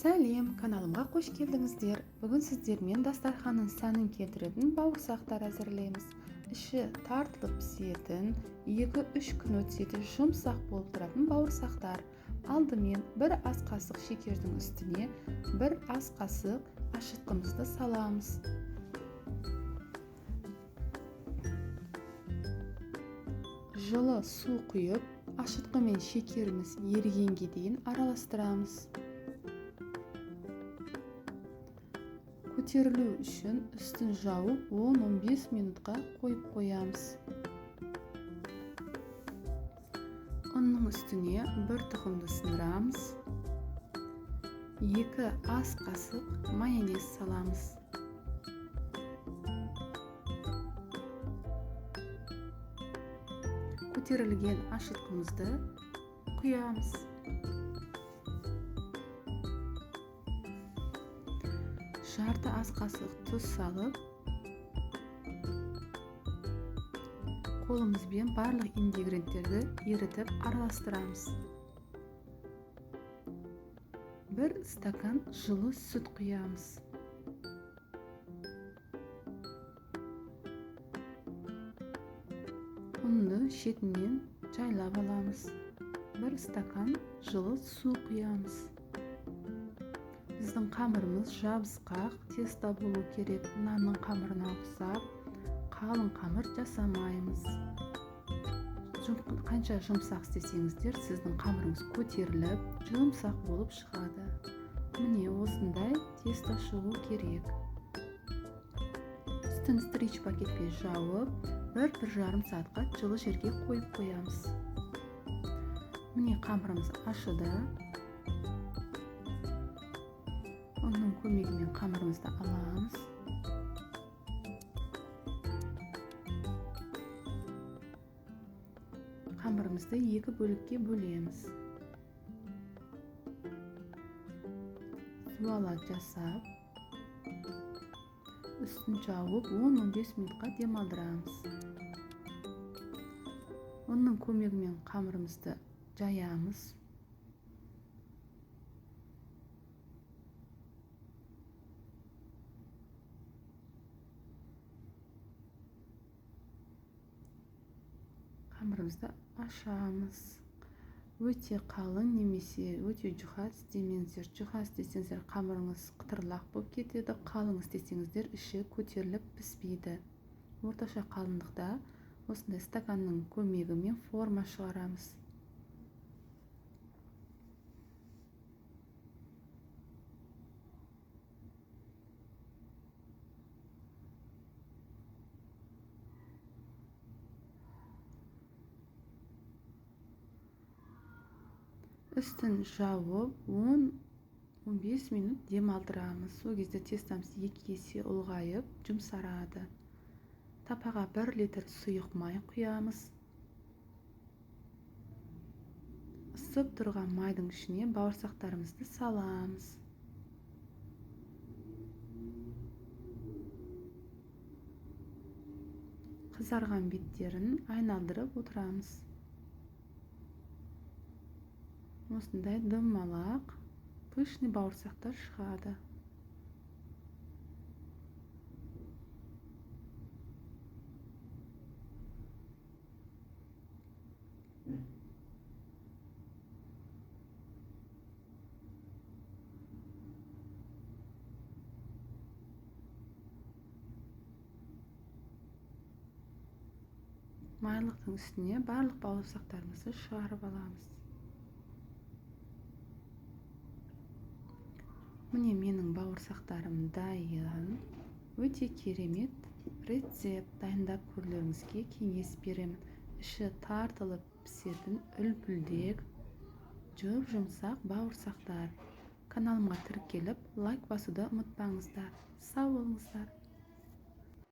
Сәлем, каналымға қош келдіңіздер. Бүгін сіздермен дастарханның сәнін келтіретін бауырсақтар әзірлейміз. Іші тартылып пісетін, 2-3 күн өтсе де жұмсақ болып тұратын бауырсақтар. Алдымен бір ас қасық шекердің үстіне бір ас қасық ашытқымызды саламыз. Жылы су құйып, ашытқы мен шекеріміз ерігенге дейін араластырамыз. Көтерілу үшін үстін жауып 10-15 минутқа қойып қоямыз. Ұнның үстіне бір тұқымды сындырамыз. 2 ас қасық майонез саламыз. Көтерілген ашытқымызды құямыз. Жарты ас қасық тұз салып, қолымызбен барлық ингредиенттерді ерітіп араластырамыз. 1 стакан жылы сүт құямыз. Ұнды шетінен жайлап аламыз. 1 стакан жылы су құямыз. Біздің қамырымыз жабысқақ тесто болу керек. Нанның қамырына ұқсап қалың қамыр жасамаймыз. Қанша жұмсақ істесеңіздер, сіздің қамырыңыз көтеріліп, жұмсақ болып шығады. Міне осындай тесто шығу керек. Үстін стрейч пакетпен жауып, 1-1,5 сағатқа жылы жерге қойып қоямыз. Міне қамырымыз ашыды. Ұнның көмегімен қамырымызды аламыз. Қамырымызды 2 бөлікке бөлеміз. Зуала жасап, үстін жауып 10-15 минутқа демалдырамыз. Ұнның көмегімен қамырымызды жаямыз. Қамырымызды ашамыз. Өте қалың немесе өте жұқа істемеңіздер. Жұқа істесеңіздер қамырыңыз қытырлақ болып кетеді, қалың істесеңіздер іші көтеріліп піспейді. Орташа қалыңдықта осындай стаканның көмегімен форма шығарамыз. Үстін жауып 10-15 минут демалдырамыз. Сол кезде тестамыз 2 есе ұлғайып, жұмсарады. Тапаға 1 литр сұйық май құямыз. Ысып тұрған майдың ішіне бауырсақтарымызды саламыз. Қызарған беттерін айналдырып отырамыз. Осындай домалақ, пышный бауырсақтар шығады. Майлықтың үстіне барлық бауырсақтарымызды шығарып аламыз. Міне менің бауырсақтарым дайын. Өте керемет рецепт, дайындап көрулеріңізге кеңес беремін. Іші тартылып пісетін үлпілдек, жұп-жұмсақ бауырсақтар. Каналыма тіркеліп, лайк басуды ұмытпаңыздар. Сау болыңыздар.